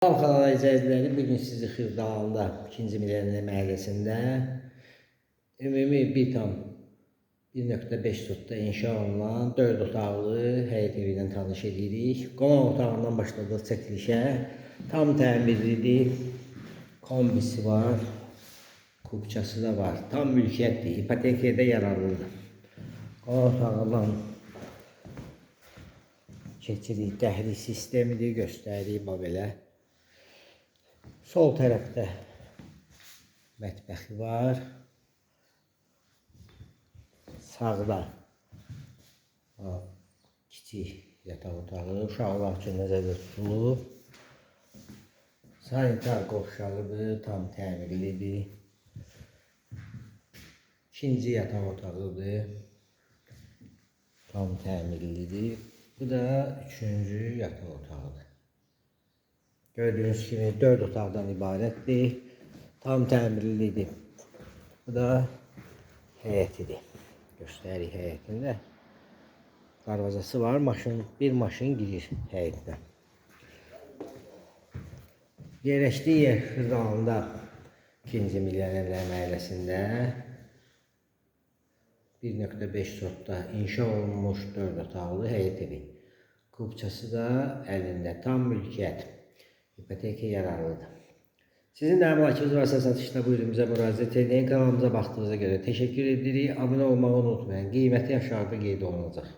Salam kanal izləyiciləri, bu gün sizi Xırdalanda 2-ci Milyoner məhəlləsində ümumi 1,1.5 sotda inşa olunan 4 otaqlı həyət evi ilə tanış edirik. Qonaq otağından başladıq çəkilişə. Tam təmirlidir. Kombisi var, kupçası da var. Tam mülkiyyətdir, ipotekaya da yararlıdır. Qonaq otağından keçirik. Dəhliz sistemidir, göstəririk bax belə. Sol tərəfdə mətbəxi var. Sağda ha, kiçik yataq otağı, uşaqlar üçün nəzərdə tutulub. Sanitar qovşağıdır, tam təmirlidir. İkinci yataq otağıdır. Tam təmirlidir. Bu da üçüncü yataq otağıdır. Gördüyünüz kimi 4 otaqdan ibarətdir. Tam təmirlidir. Bu da həyətidir. Göstəririk həyətini də. Darvazası var. Maşın, bir maşın girir həyətinə. Yerləşdiyi yer Xırdalanda 2-ci Milyonerlər məhəlləsində 1.5 sotda inşa olunmuş 4 otaqlı həyət evi. Kupçası da əlində, tam mülkiyyət. İpoteka yararlıdır. Sizin də əmlakınız varsa satışda buyurun bizə müraciət edin. Kanalımıza baxdığınıza görə təşəkkür edirik. Abunə olmağı unutmayın. Qiyməti aşağıda qeyd olunacaq.